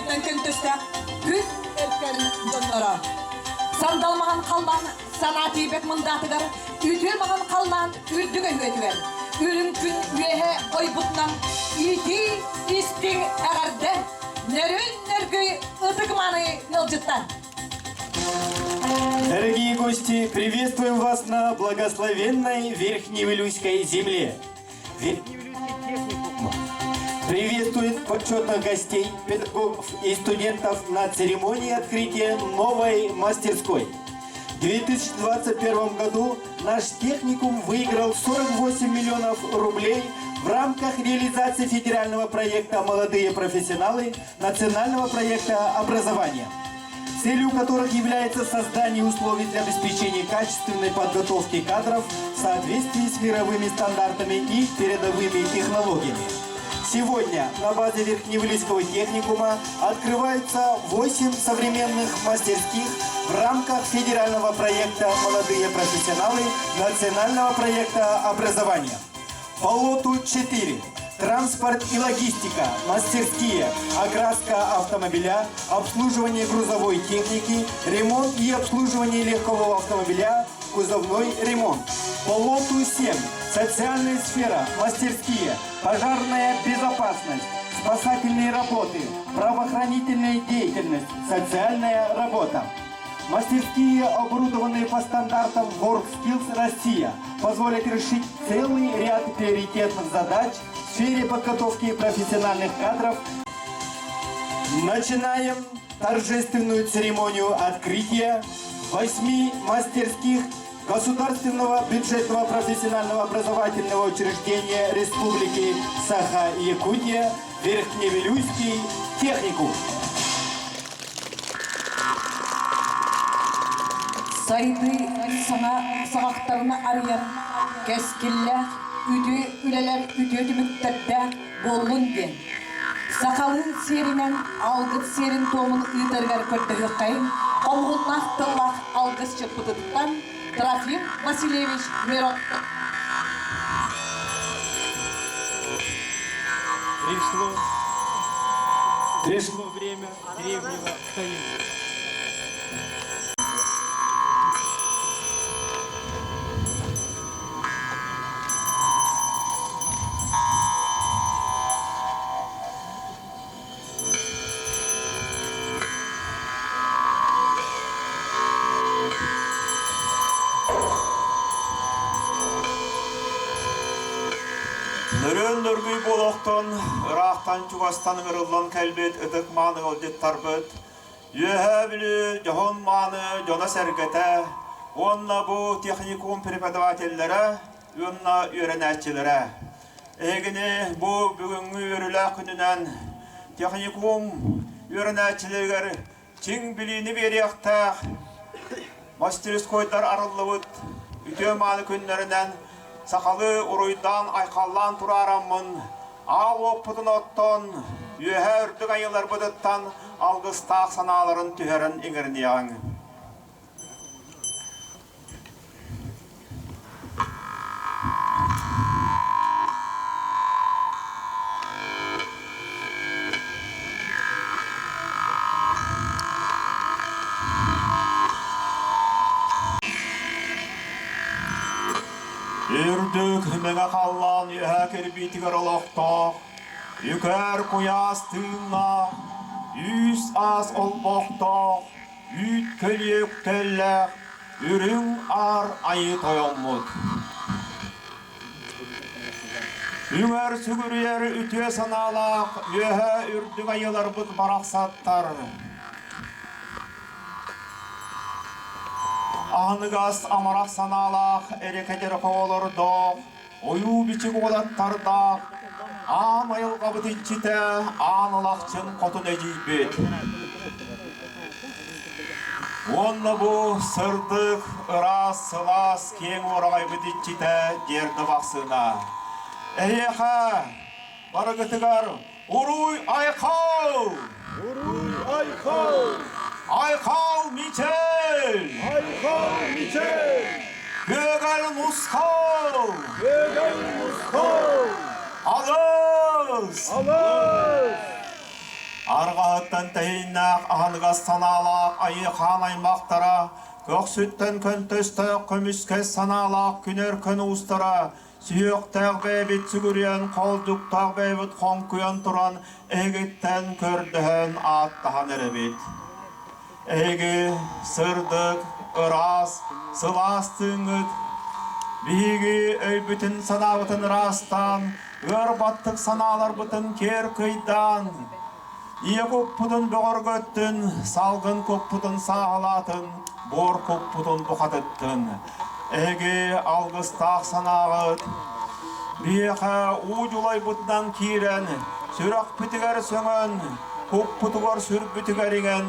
күөстэртэн көнтөстөөх күн эркэн дьонноро. Сандал маҕан халлаан санаа тиийбэт мындаатыгар, үтүө маҕан халлаан үрдүк өһүөтүгэр, үрүҥ күн үөһэ ойбутунан иитии истиҥ эҕэрдэ, нөрүн нөргүй ытык мааны ыалдьыттар! Дорогие гости, приветствуем вас на благословенной Верхневилюйской земле. Верхневилюйский техникум приветствует почетных гостей, педагогов и студентов на церемонии открытия новой мастерской. В 2021 году наш техникум выиграл 48 миллионов рублей в рамках реализации федерального проекта «Молодые профессионалы» национального проекта образования целью которых является создание условий для обеспечения качественной подготовки кадров в соответствии с мировыми стандартами и передовыми технологиями. Сегодня на базе Верхневилюйского техникума открываются 8 современных мастерских в рамках федерального проекта «Молодые профессионалы» национального проекта образования. По лоту 4. Транспорт и логистика, мастерские, окраска автомобиля, обслуживание грузовой техники, ремонт и обслуживание легкового автомобиля, кузовной ремонт. По лоту 7. Социальная сфера, мастерские, пожарная безопасность, спасательные работы, правоохранительная деятельность, социальная работа. Мастерские, оборудованные по стандартам WorkSkills Россия, позволят решить целый ряд приоритетных задач в сфере подготовки профессиональных кадров. Начинаем торжественную церемонию открытия восьми мастерских Государственного бюджетного профессионального образовательного учреждения Республики Саха-Якутия Верхневилюйский техникум. Сайдыы саҥа саҕахтарын арыйар кэскиллээх үтүө үлэлэр үтүө түмүктэрдээх буоллун диэн сахалыы сиэринэн алгыс сиэрин-туомун ыытарыгар көрдөһүөххэйиҥ хомуһуннаах тыллаах алгысчыппытыттан Трофим Васильевич Мирон Пришло, пришло время древнего стоимства. Нөрүөн нөргүй буолуохтун, ыраахтан-чугастан ыҥырыллан кэлбит ытык-мааны ыалдьыттарбыт, Үөһээ Бүлүү дьоһун-мааны дьоно-сэргэтэ уонна бу техникум преподавателлэрэ уонна үөрэнээччилэрэ. Эһигини бу бүгүҥҥү үөрүүлээх күнүнэн техникум үөрэнээччилэригэр чиҥ билиини биэриэхтээх мастерскойдар арыллыбыт үтүө-мааны күннэринэн сахалыы уруйдаан-айхаллаан тураараммын аал уоппутун оттон, үөһээ үрдүк айыыларбытыттан алгыстаах санааларын түһэрэн иҥэриниэҕиҥ. Үрдүк мэҥэ халлаан үөһэ кирбиитигэр олохтоох, үкэр куйаас тыыннаах, үүс аас олбохтоох, үүт көлүө үктэллээх үрүҥ аар айыы тойоммут. Үҥэр сүгүрүйэр үтүө санаалаах үөһэ үрдүк айыыларбыт барахсаттар. Аһыныгас амарах санаалаах эрэкэтэр оҕолордоох, ойуу-бичик уолаттардаах, аан айылҕабыт иччитэ Аан Алахчын хотун эдьиийбит. Уонна бу сырдык, ыраас, сылаас, киэҥ уораҕайбыт иччитэ Дерда Бахсына. Эһиэхэ барыгытыгар Уруй Айхал! Уруй Айхал! Айхал Мичел! Айхал Мичел! Күөгэл Мусхал! Күөгэл Мусхал! Алыс! Алыс! Арҕаһыт. Айылҕаттан тэһииннээх аһыныгас санаалаах айыы-хаан аймахтара, көхсүттэн көнтөстөөх көмүскэс санаалаах күнэр-көн уустара, сүһүөхтээх бэйэбит сүгүрүйэн, холдьуктаах бэйэбит хоҥкуйан туран эһигиттэн көрдөһөн ааттаһан эрэбит. Эһиги сырдык, ыраас, сылаас тыыҥҥыт биһиги өйбүтүн-санаабытын ыраастаан, ыар баттык санааларбытын киэр кыйдаан, ийэ куппутун бөҕөргөттүн, салгын куппутун сааһылаатын, буор куппутун бухатыттын. Эһиги алгыстаах санааҕыт биһиэхэ уу дьулайбытынан киирэн, сүрэхпитигэр сөҥөн, куппутугар сүрбүтүгэр иҥэн,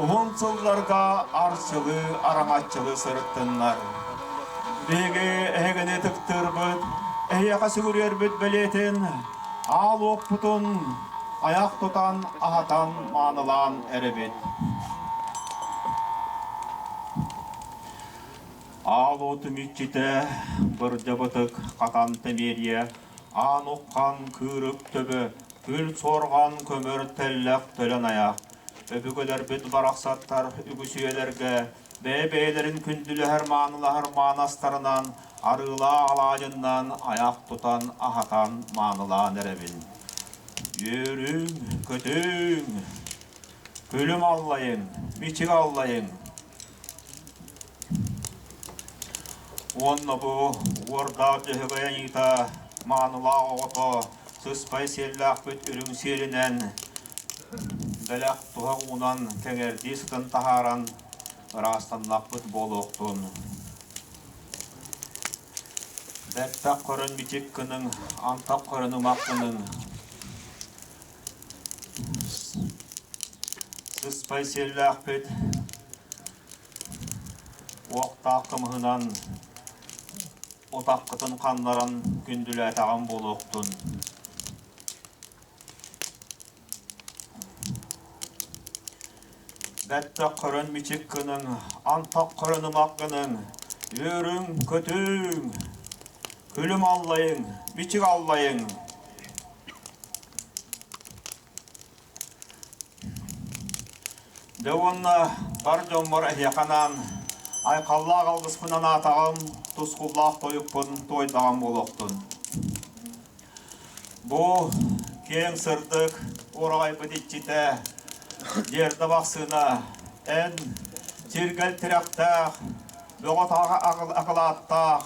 уһун сылларга арчылыы араҥаччылыы сырыттыннар. Биһиги эһигини ытыктыырбыт, эһиэхэ сүгүрүйэрбит бэлиэтин, аал уоппутун айах тутан, аһатан, маанылаан эрэбит. Аал уотум иччитэ бырдьабытык хатан тэмиэрийэ, аан уххан кыырык төбө, күл суорҕан көмөр тэллэх төлөн айах, Өбүгэлэрбит барахсаттар үгүс үйэлэргэ бэйэ-бэйэлэрин күндүлэһэр-маанылаһар маанастарынан, арыылаах алаадьыннан айах тутан, аһатан, маанылаан эрэбин. Үөрүҥ, көтүҥ, күлүм аллайыҥ, мичик аллайыҥ. Уонна бу уордаах Дьөһөгөй айыыта маанылаах оҕото сыспай сиэллээхпит үрүҥ сиэлинэн бэлэх туһах уунан кэҥэрдии сытан таһааран ыраастаннахпыт буолуохтун. Бэттэх көрөн бичик гыныҥ, антах көрөн ымах гыныҥ. Сыспай сиэллээхпит уохтаах кымыһынан утаххытын ханнаран күндүлээтэҕим буолуохтун. Бэттэх көрөн мичик гыныҥ, антах көрөн ымах гыныҥ, үөрүҥ, көтүҥ, күлүм аллайыҥ, бичик аллайыҥ. Дьэ уонна бар дьоммор эһиэхэ анаан айхаллаах алгыспын анаатаҕым, тускуллаах тойукпун туойдаҕым буолуохтун. Бу киэҥ сырдык уораҕайбыт иччитэ Дьиэрдэ Бахсыына эн сиргэл тирэхтээх, бөҕө акылааттаах,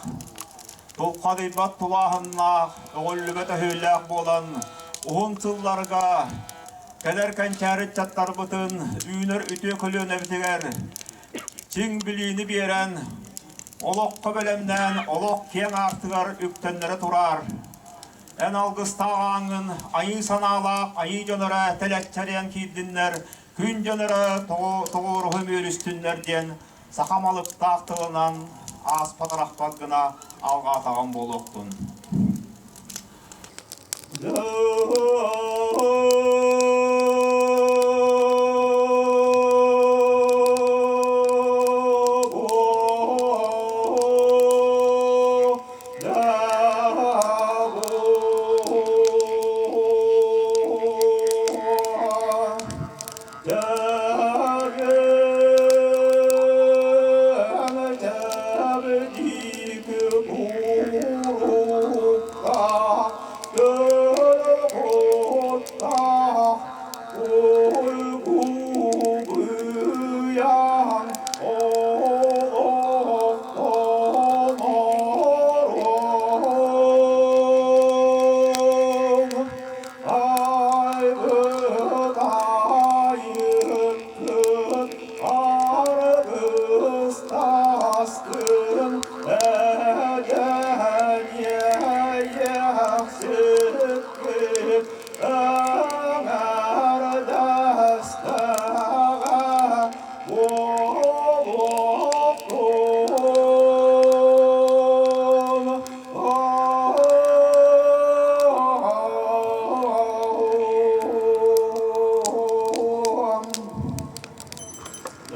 тулхадыйбат тулааһыннаах, өҕүллүбэт өһүөлээх буолан уһун сылларга кэлэр кэнчээри ыччаттарбытын үүнэр үтүө көлүөнэбитигэр чиҥ билиини биэрэн, олоххо бэлэмнээн олох киэҥ аартыгар үктэннэрэ тураар. Эн алгыстаах ааҥҥын айыы санаалаах айыы дьон эрэ тэлэччэрийэн киирдиннэр, күн дьон эрэ тоҕуоруһу үөрүстүннэр диэн саха малыктаах тылынан ааспат-арахпат гына алҕаатаҕым буолуохтун.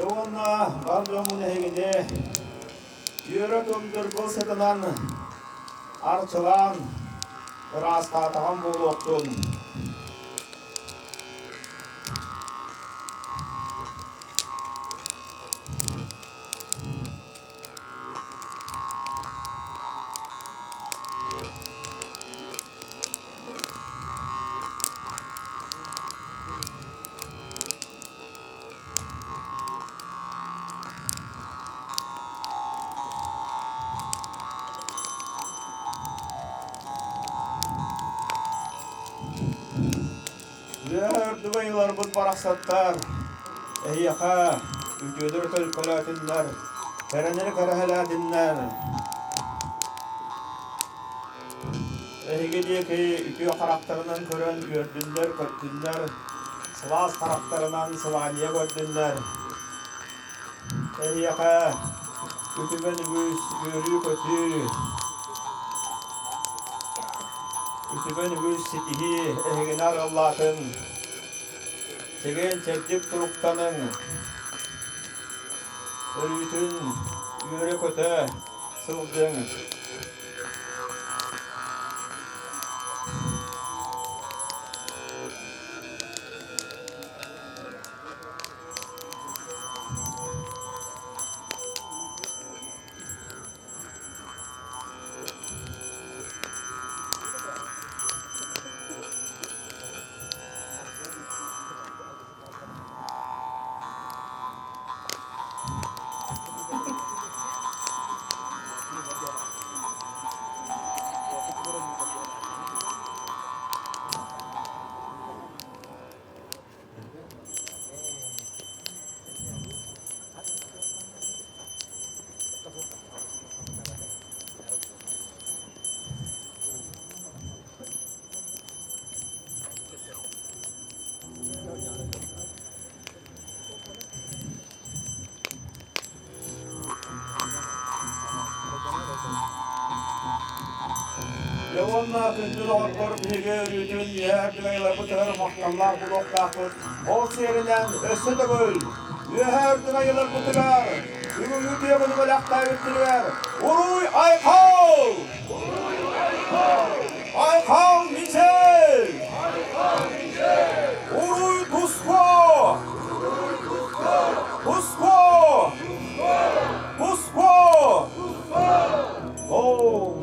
Уонна бар дьоммун эһигини үөрэ көмдөргө сытынан арчылаан ыраастаатаҕым буолуохтун. Үөрдүбэйларбыт барахсаттар, эһиэхэ үтүөлэр төлкөлөөтүннэр, кэрэнэри кэрэһэлээтиннэр. Эһиги диэки үтүө харахтарынан көрөн үөрдүннэр, көрдүннэр, сылаас харахтарынан сылаанньыйа көрдүннэр. Эһиэхэ үтүмэн үгүс үөрүү-көтүү, үтүмэн үгүс ситиһии эһигини арыаллаатын, чэгиэн-чэбдик туруктаныҥ, өрүүтүн үөрэ-көтө сылдьыҥ. Дьэ уонна күндү доҕоттор биһиги өрүүтүн үөһээ Үрдүк махталлаах буолуохтаахпыт. Ол сиэринэн өссө төгүл Үөһээ Үрдүк Айыыларбытыгар бүгүҥҥү үтүө бэлэхтээбиттэригэр Уруй Айхал! Айхал Мичил! Уруй Туску! Туску! Туску! Оу!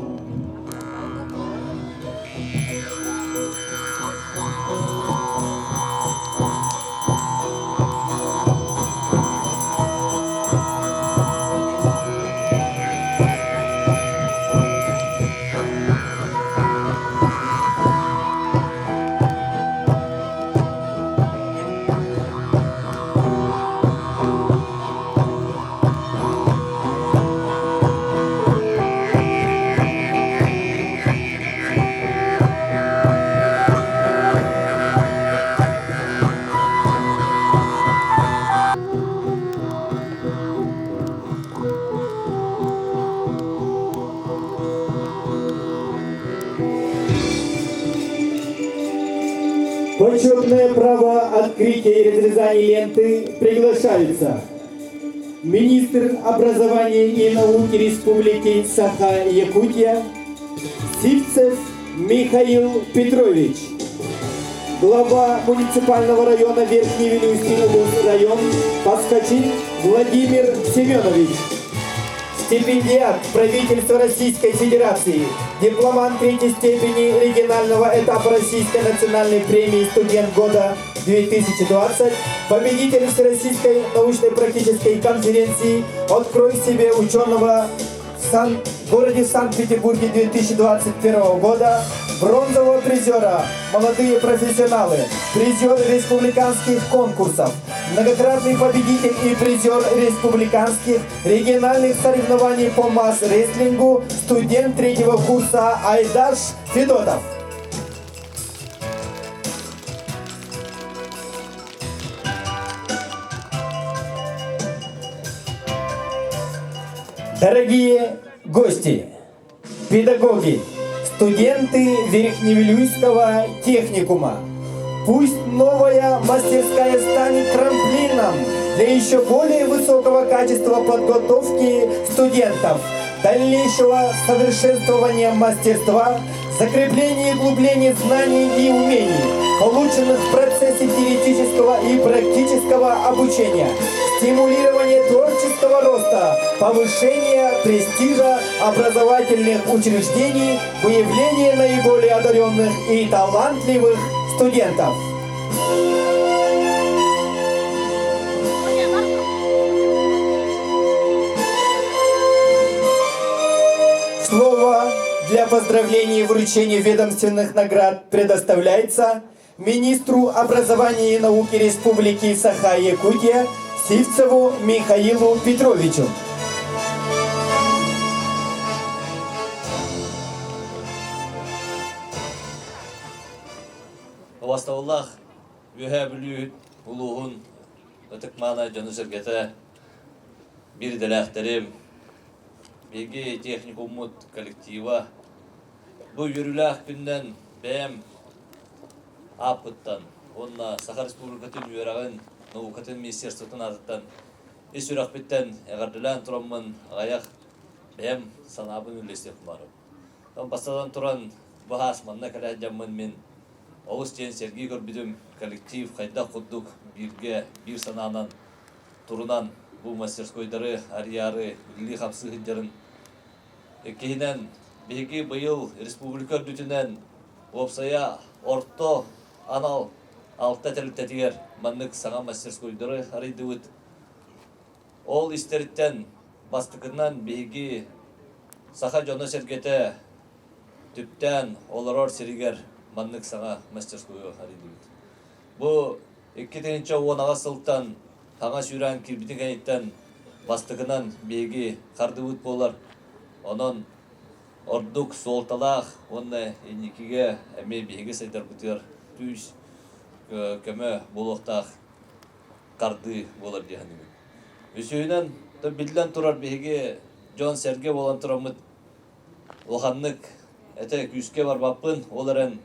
Почетное право открытия и разрезания ленты приглашаются министр образования и науки Республики Саха-Якутия Сивцев Михаил Петрович, глава муниципального района Верхний Вилюйский район Паскачин Владимир Семенович, стипендиат правительства Российской Федерации, дипломант третьей степени регионального этапа Российской национальной премии «Студент года 2020», победитель Всероссийской научно-практической конференции «Открой себе ученого» в Сан... городе Санкт-Петербурге 2021 года, бронзового призера «Молодые профессионалы», призер республиканских конкурсов, многократный победитель и призер республиканских региональных соревнований по масс-рестлингу, студент третьего курса Айдаш Федотов. Дорогие гости, педагоги, студенты Верхневилюйского техникума, пусть новая мастерская станет трамплином для еще более высокого качества подготовки студентов, дальнейшего совершенствования мастерства, закрепления и углубления знаний и умений, полученных в процессе теоретического и практического обучения, стимулирование творческого роста, повышение престижа образовательных учреждений, выявление наиболее одаренных и талантливых студентов. Слово для поздравлений и вручения ведомственных наград предоставляется министру образования и науки Республики Саха-Якутия Сивцеву Михаилу Петровичу. Убастабыллаах Үөһээ Бүлүү улууһун ытык-мааны дьоно-сэргэтэ, биир идэлээхтэрим, биһиги техникуммут коллектива бу үөрүүлээх күнүнэн бэйэм ааппыттан уонна Саха Республикатын үөрэҕин, наукатын министерствотын аатыттан ис сүрэхпиттэн эҕэрдэлээн тураммын аҕыйах бэйэм санаабын үллэстиэхпин баҕарабын. Бастатан туран, бу аас манна кэлэ сылдьаммын мин олус диэн сэргии көрбүтүм, коллектив хайдах курдук бииргэ, биир санаанан турунан бу мастерскойдары арыйаары үлэлии-хамсыы сылдьарын. Иккиһинэн, биһиги быйыл республика үрдүтүнэн уопсайа орто анал алта тэрилтэтигэр маннык саҥа мастерскойдары арыйдыбыт. Ол истэриттэн бастакынан биһиги саха дьоно-сэргэтэ түптээн олорор сиригэр маннык саҥа мастерскойу арыйдыбыт. Бу 2018 сылтан хаҥа сүүрээн киирбитин кэнниттэн бастакынан биһиги хардыбыт буолар. Онон ордук суолталаах уонна инникигэ эмиэ биһиги сайдарбытыгар күүс көмө буолуохтаах хардыы буолар дии саныыбын. Үсүһүнэн, биллэн турар биһиги дьон-сэргэ буолан тураммыт улаханнык этэ күүскэ барбаппын, ол эрэн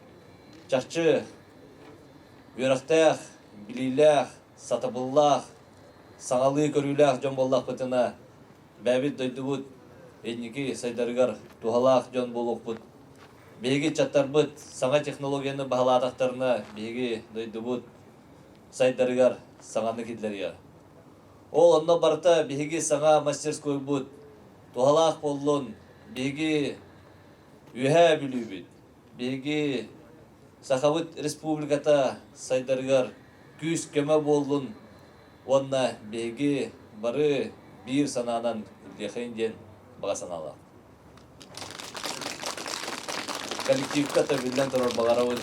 чахчы үөрэхтээх, билиилээх, сатабыллаах, саҥалыы көрүүлээх дьон буоллахпытына, бэйэбит дойдубут инники сайдарыгар туһалаах дьон буолуохпут. Биһиги ыччаттарбыт саҥа технологияны баһылаатахтарына, биһиги дойдубут сайдарыгар саҥаны киллэриэ. Ол онно барыта биһиги саҥа мастерскойбут туһалаах буоллун, биһиги Үөһээ Бүлүүбүт, биһиги Сахабыт Республиката сайдарыгар күүс-көмө буоллун уонна биһиги бары биир санаанан үлэлиэхэйин диэн баҕа санаалаах. Коллективка төбүллэн турар баҕарабын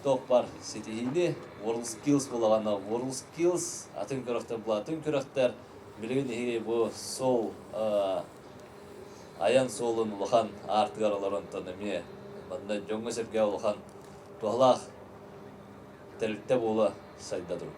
туох баар ситиһиини WorldSkills буолаҕына WorldSkills атын күрэхтэр була атын күрэхтэр билигин иһи бу суол айан суолун улахан аартыгар олоронтон эмиэ манна дьоҥҥо-сэргэҕэ улахан туһалаах тэрилтэ буола сайда турар.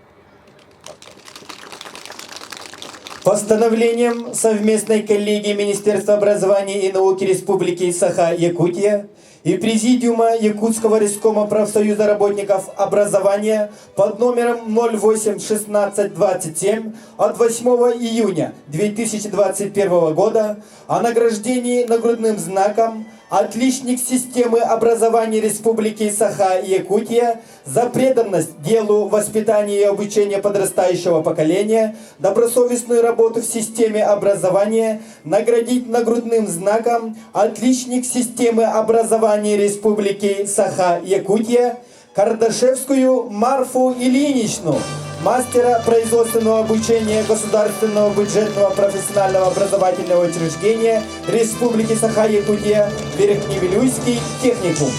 Постановлением совместной коллегии Министерства образования и науки Республики Саха-Якутия и Президиума Якутского рескома профсоюза работников образования под номером 081627 от 8 июня 2021 года о награждении нагрудным знаком «Отличник системы образования Республики Саха-Якутия» за преданность делу воспитания и обучения подрастающего поколения, добросовестную работу в системе образования наградить нагрудным знаком «Отличник системы образования Республики Саха-Якутия» Кардашевскую Марфу Ильиничну, мастера производственного обучения Государственного бюджетного профессионального образовательного учреждения Республики Саха-Якутия Верхневилюйский техникум.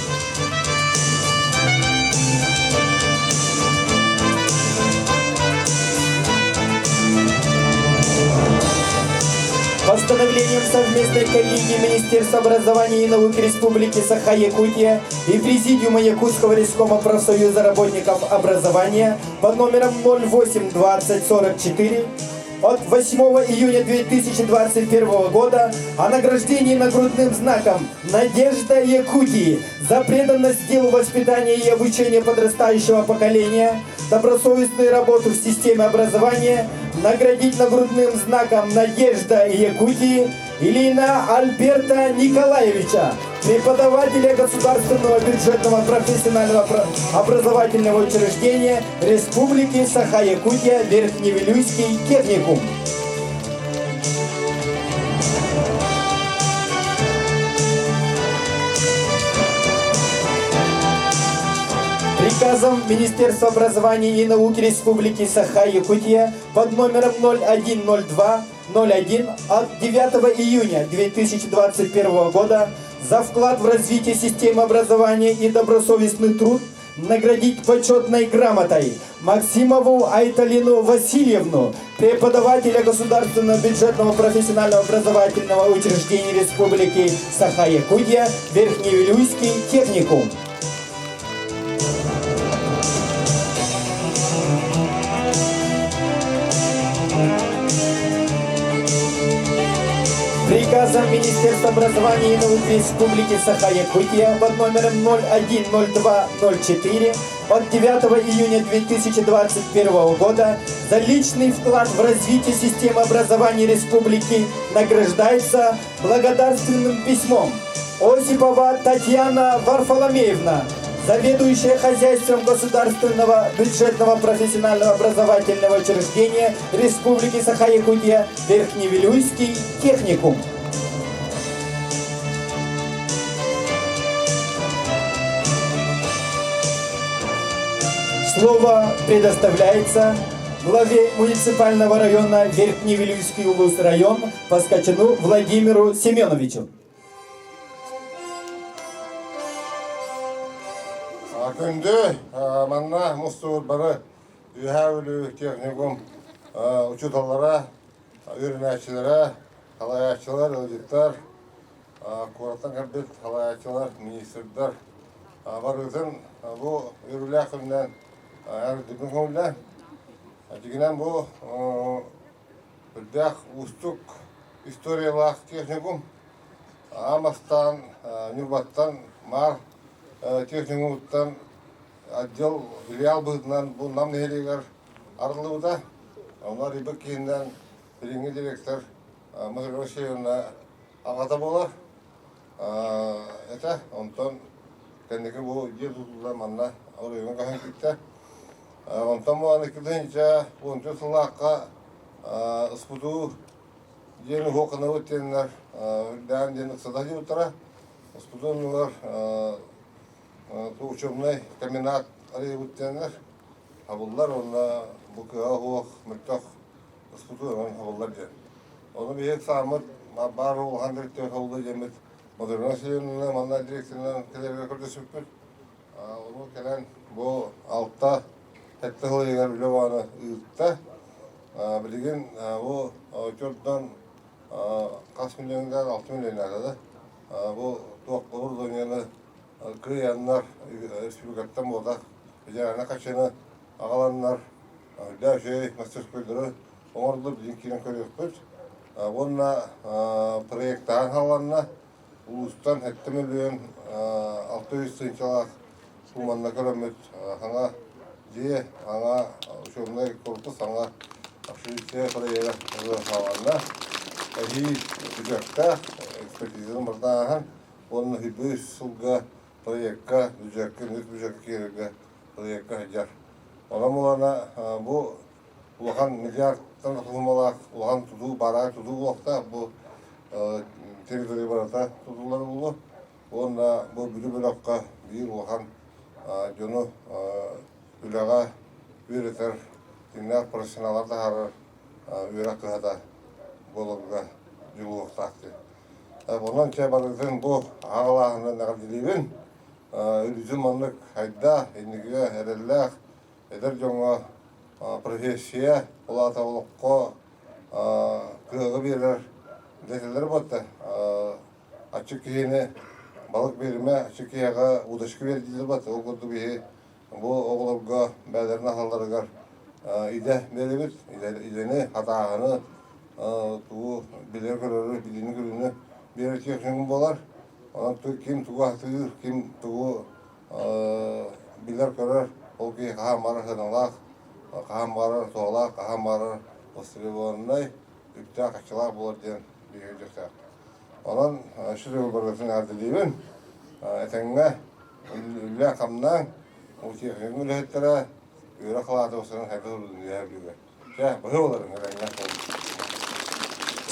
Постановлением совместной коллегии Министерства образования и науки Республики Саха-Якутия и Президиума Якутского рескома профсоюза работников образования под номером 082044 от 8 июня 2021 года о награждении нагрудным знаком «Надежда Якутии» за преданность делу воспитания и обучения подрастающего поколения, добросовестную работу в системе образования наградить нагрудным знаком «Надежда Якутии» Ильина Альберта Николаевича, преподавателя Государственного бюджетного профессионального образовательного учреждения Республики Саха-Якутия Верхневилюйский техникум. Приказом Министерства образования и науки Республики Саха-Якутия под номером 0102 01 от 9 июня 2021 года за вклад в развитие системы образования и добросовестный труд. наградить почетной грамотой Максимову Айталину Васильевну, преподавателя Государственного бюджетного профессионального образовательного учреждения Республики Саха-Якутия, Верхневилюйский техникум. Приказом Министерства образования и науки Республики Саха-Якутия под номером 010204 от 9 июня 2021 года за личный вклад в развитие системы образования республики награждается благодарственным письмом Осипова Татьяна Варфоломеевна, заведующая хозяйством Государственного бюджетного профессионального образовательного учреждения Республики Саха-Якутия Верхневилюйский техникум. Слово предоставляется главе муниципального района Верхневилюйский улус район Паскачину Владимиру Семеновичу. Күндү манна мустубут бары Үөһээ Бүлүү техникум учууталлара, үөрэнээччилэрэ, салайааччылар, ыалдьыттар, куораттан кэлбит салайааччылар, министрдар барыгытын бу үөрүүлээх күнүнэн эҕэрдэлиибин көҥүллээн. Дьиҥинэн бу үрдээх уустук историялаах техникум аан бастаан Ньурбаттан Маар техникумуттан отдел филиал быһыытынан бу Нам нэһилиэгэр арыллыбыта. Онно Рыбак киһинэн билиҥҥи директор Михаил Васильевна аҕата буолар. Этэ. Онтон кэнники бу дьиэ тутуллан манна оройуоҥҥа көһөн киирдэ. Онтон бу аны кытынча уонча сыллаахха СПТУ диэн уһуоканабыт диэннэр үрдээн диэн ыксата сылдьыбыттара. СПТУ оннугар учебнай комбинат арыйбыт диэннэр хабыллар уонна бу кыаҕа суох мөлтөх СПТУ онон хабыллар диэн. Ону биһиги сааммыт баар улахан директор хабыллар диэммит Модульна Васильевна манна директорынан кэлэргэ көрдөспүппүт. Ону кэлэн бу алта сэттэ сыл иһигэр үлэ баҕана ыытта. Билигин бу отчуттан хас миллионга алта миллионнаата да бу туох оборудованиены кыайаннар республикаттан буолбатах федеральнай харчыны аҕаланнар үрдээх үчүгэй мастерскойдары оҥордулар билигин киирэн көрүөхпүт уонна проектаан хааланна улуустан 7 600 тыһыынчалаах сууманна көрөммүт саҥа дьиэ саҥа учебнай корпус саҥа общежитие проега хааланна эһии бюджеттаах экспертизаны бардааһын уонна үс сылга проекка бюджекка үс бюджекка киирэргэ проекка сылдьар онон булана бу улахан миллиардтан суумалаах улахан тутуу бараак тутуу буолуохтаах бу территория барыта тутуллар буолуо уонна бу Бүлүү бөлөххө биир улахан дьону үлэҕэ үөрэтэр дьиҥнээх профессионаллар таһаарар үөрэх кыһата буоларга дьулуһуохтаах диэн. Онон чэ барытын бу аҕалааһынан эҕэрдэлиибин. Үлүтүн маннык хайда инникигэ эрэллээх эдэр дьоҥҥо профессия, ол аата олоххо кыаҕы биэрэр дэтэллэр буолта. Аччык киһини балык биэримэ, аччык киһиэхэ удочка биэр дииллэр буолта. Ол курдук биһи бу оҕолорго бэйэлэрин аһалларыгар идэ биэрэбит. Идэни, хатааһыны, тугу билэр-көрөрү, билиини-көрүүнү биэрэр техникум буолар. Онон ким тугу аһатыыр, ким тугу билэр-көрөр, ол киһи хаһан барар сыаналаах, хаһан барар туһалаах, хаһан барар востребованнай, үптээх-харчылаах буолар диэн биһиги өйдүөхтээхпит. Онон сүрүн барытын эҕэрдэлиибин. Этэҥҥэ үлэлээн-хамнаан, техникум үлэһиттэрэ үөрэх халаата устарын хайдах урдун үөһээ Бүлүүгэ. Чэ, быһыы боларын этэҥҥэ.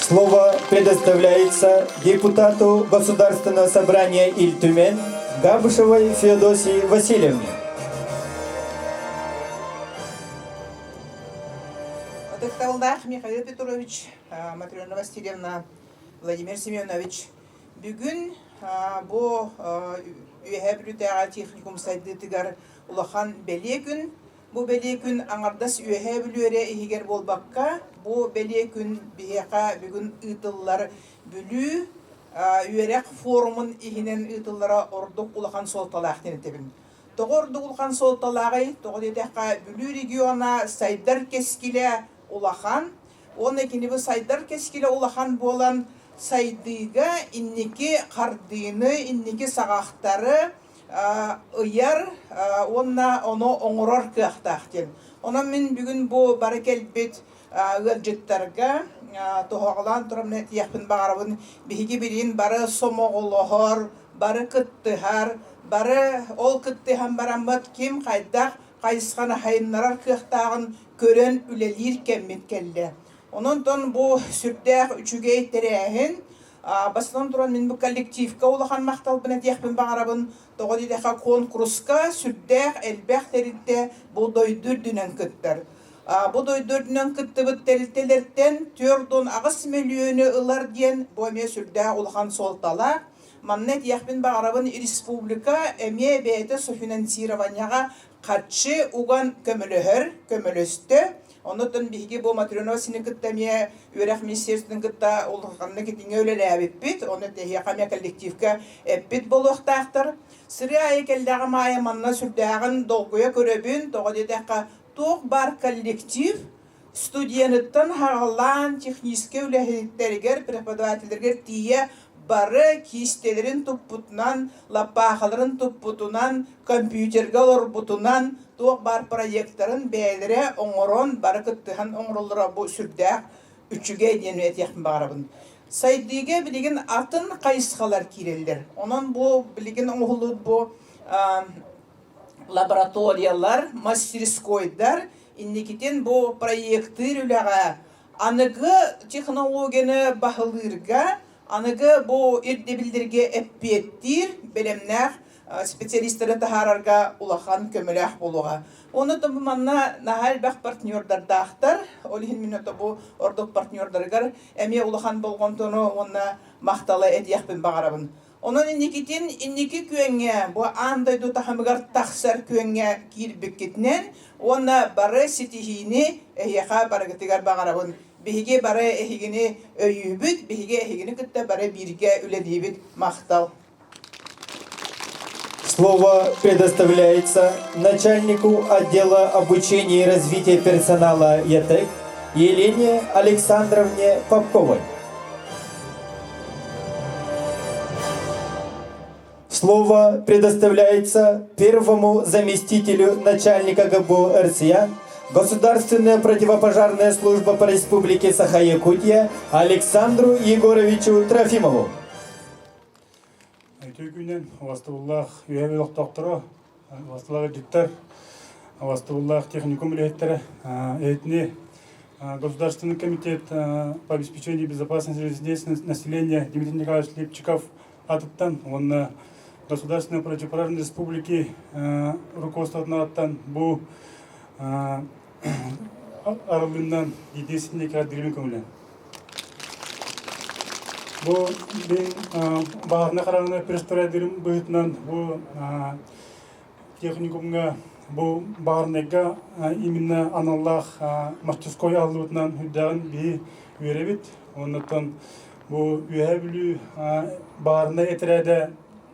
Слово предоставляется депутату Государственного собрания Ильтюмен Габышевой Феодосии Васильевне. Ытыктабыллаах Михаил Петрович, Матрена Васильевна, Владимир Семенович, бүгүн бу Үөһээ Бүлүүтээҕи техникум сайдыытыгар улахан бэлиэ күн. Бу бэлиэ күн аҥардас Үөһээ Бүлүү эрэ иһигэр буолбакка, бу бэлиэ күн биһиэхэ бүгүн ыытыллар Бүлүү үөрэх форумун иһинэн ыытыллара ордук улахан суолталаах диэн этэбин. Тоҕо ордук улахан суолталааҕый? Тоҕо диэтэххэ, Бүлүү региона сайдар кэскилэ улахан, Уонна кини бу сайдар кэскилэ улахан буолан, сайдыыга инники хардыыны, инники саҕахтары ыйар уонна ону оҥорор кыахтаах диэн. Онон мин бүгүн бу бары кэлбит ыалдьыттарга тоһоҕолоон туран этиэхпин баҕарабын. Биһиги билигин бары сомоҕолоһор, бары кыттыһар, бары ол кыттыһан бараммыт ким хайдах хайысханы сайыннарар кыахтааҕын көрөн үлэлиир кэммит кэллэ. Онон бу сүрдээх үчүгэй тэрээһин. Бастатан туран мин бу коллективка улахан махталбын этиэхпин баҕарабын. Тоҕо диэтэххэ куонкуруска сүрдээх элбэх тэрилтэ бу дойду үрдүнэн кыттар. Бу дойду үрдүнэн кыттыбыт тэрилтэлэртэн 48 мөлүйүөнү ылар диэн бу эмиэ сүрдээх улахан суолталаах. Манна этиэхпин баҕарабын республика эмиэ бэйэтэ софинансированиеҕа харчы уган көмөлөһөр, көмөлөстө. Оннуттан биһиги бу Матрена Васильевна кытта эмиэ үөрэх министерствотын кытта улаханнык итиҥҥэ үлэлээбиппит. Ону эһиэхэ эмиэ коллективка эппит буолуохтаахтар. Сырыы аайы кэллэҕим аайы манна сүрдээҕин долгуйа көрөбүн. Тоҕо диэтэххэ, туох баар коллектив студеныттан аҕалаан техническэй үлэһиттэригэр, преподавателлэригэр тиийэ бары киистэлэрин туппутунан, лаппаахаларын туппутунан, компьютерга олорбутунан туох баар проектарын бэйэлэрэ оҥорон, бары кыттыһан оҥороллоро бу сүрдээх үчүгэй диэн этиэхпин баҕарабын. Сайдыыга билигин атын хайысхалар киирэллэр. Онон бу билигин оҥоһуллубут бу лабораториялар, мастерскойдар инникитин бу проектыыр үлэҕэ аныгы технологияны баһылыырга, аныгы бу ирдэбиллэргэ эппиэттиир бэлэмнээх специалистары таһаарарга улахан көмөлөөх буолуоҕа. Уонна бу манна наһаа элбэх партнердардаахтар. Ол иһин мин бу ордук партнердарыгар эмиэ улахан болҕомтону уонна махталы этиэхпин баҕарабын. Онон инникитин инники күөҥҥэ, бу аан дойду таһымыгар тахсар күөҥҥэ киирбиккитинэн уонна бары ситиһиини эһиэхэ барыгытыгар баҕарабын. Биһиги бары эһигини өйүүбүт, биһиги эһигини кытта бары бииргэ үлэлиибит. Махтал! Слово предоставляется начальнику отдела обучения и развития персонала ЯТЭК Елене Александровне Попковой. Слово предоставляется первому заместителю начальника ГБУ РСЯ Государственная противопожарная служба по Республике Саха-Якутия Александру Егоровичу Трофимову. Үтүө күнүнэн убастабыллаах үөһэ олохтоохторо, убастабыллаах ыалдьыттар, убастабыллаах техникум үлэһиттэрэ, этни Государственный комитет по обеспечению безопасности жизнедеятельности населения Дмитрий Николаевич Лепчиков атыттан уонна Государственной противопожарной республики руководствотун аттан бу арыллыынан единственный кадрын көҥүлэн. Бу мин баҕарна хараҥаны пресс-трейдерим быһыытынан бу техникумҥа бу баҕарнайга именно аналлаах мастерской аһыллыбытынан үрдээҕин биһи үөрэбит. Оннуттан бу Үөһээ Бүлүү баҕарнай этэрээдэ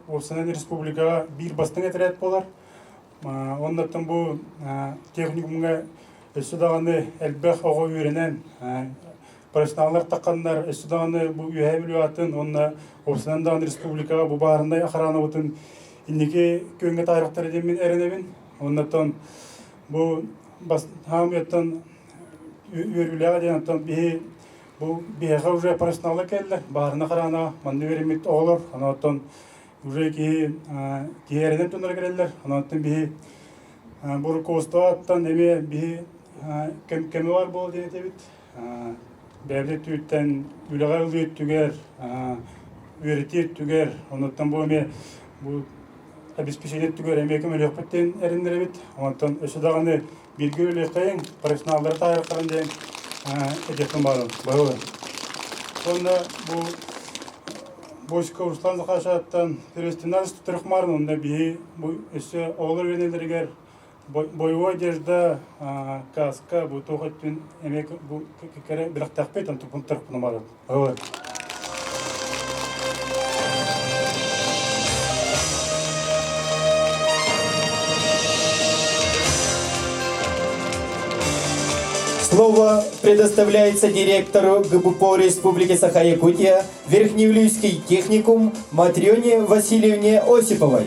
уопсайынан республикаҕа биир бастыҥ этэрээт буолар. Оннуттан бу техникумҥа өссө даҕаны элбэх оҕо үөрэнэн профессионаллар тахханнар өссө даҕаны бу Үөһээ Бүлүү атын уонна уопсайынан даҕаны республикаҕа бу баарынай охранабытын инники күөҥҥэ таһаарыахтара диэммин эрэнэбин. Оннуттан бу хаамыйаттан үөрүүлээҕэ диэн оттон биһи бу биһиэхэ уже профессионаллар кэллэр баарына хараана манна үөрэммит оҕолор онон уже киһи киһи эрэнэн туннара кэлэллэр онон биһи бу руководствоттан эмиэ биһи кэми бар буол диэн этэбит бэйэбит өттүттэн үлэҕэ ылыы өттүгэр үөрэтии өттүгэр онуттан бу эмиэ бу обеспечение өттүгэр эмиэ көмөлөһүөхпүт диэн эрэннэрэбит онтон өссө даҕаны бииргэ үлэлиэххэйиҥ профессионаллары таһаарыахтарын диэн этиэхпин баҕарабын баһылай уонна бу. Босиков Руслан Захаровичтан приветственнай Трехмарын, онно биһи бу өссө оҕолор үөрэнэллэригэр боевой одежда, каска, бу туох өттүн эмиэ бу кэрэ билэхтээхпит, онтуппун тарпынамарыт. Слово предоставляется директору ГБПО Республики Саха-Якутия Верхневилюйский техникум Матрёне Васильевне Осиповой.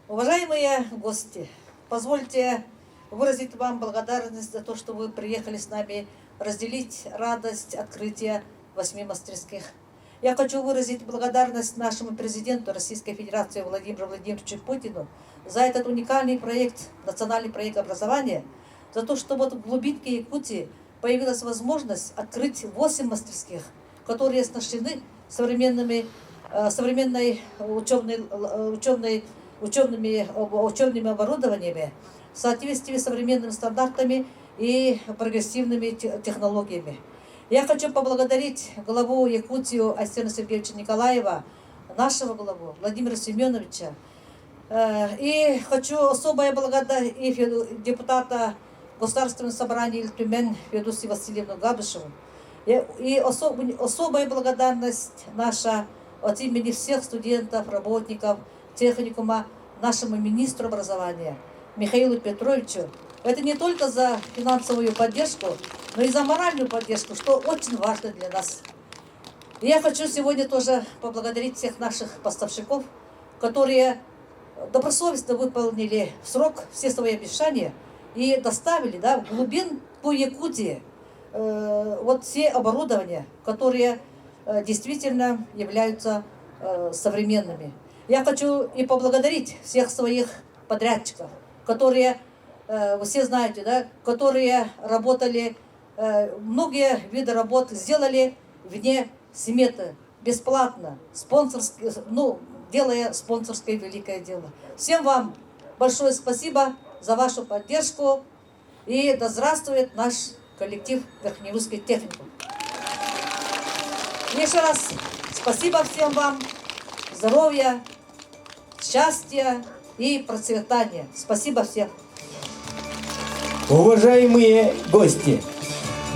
Уважаемые гости, позвольте выразить вам благодарность за то, что вы приехали с нами разделить радость открытия восьми мастерских. Я хочу выразить благодарность нашему президенту Российской Федерации Владимиру Владимировичу Путину за этот уникальный проект, национальный проект образования, за то, что вот в глубинке Якутии появилась возможность открыть восемь мастерских, которые оснащены современными, современной учебной, учебной, учебными, учебными оборудованиями в соответствии с современными стандартами и прогрессивными технологиями. Я хочу поблагодарить главу Якутию Айсена Сергеевича Николаева, нашего главу Владимира Семеновича. И хочу особое благодарить депутата Государственного собрания Ил Түмэн Феодосию Васильевну Габышеву. И особая благодарность наша от имени всех студентов, работников техникума нашему министру образования Михаилу Петровичу. Это не только за финансовую поддержку, но и за моральную поддержку, что очень важно для нас. И я хочу сегодня тоже поблагодарить всех наших поставщиков, которые добросовестно выполнили в срок все свои обещания и доставили, да, в глубинку Якутии вот все оборудования, которые действительно являются современными. Я хочу и поблагодарить всех своих подрядчиков, которые, вы все знаете, да, которые работали, многие виды работ сделали вне сметы, бесплатно, спонсорски, ну, делая спонсорское великое дело. Всем вам большое спасибо за вашу поддержку и да здравствует наш коллектив Верхневилюйский техникум. Еще раз спасибо всем вам, здоровья, счастья и процветания. Спасибо всем. Уважаемые гости,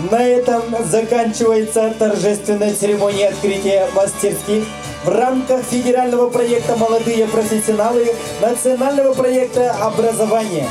на этом заканчивается торжественная церемония открытия мастерских в рамках федерального проекта «Молодые профессионалы» национального проекта образования.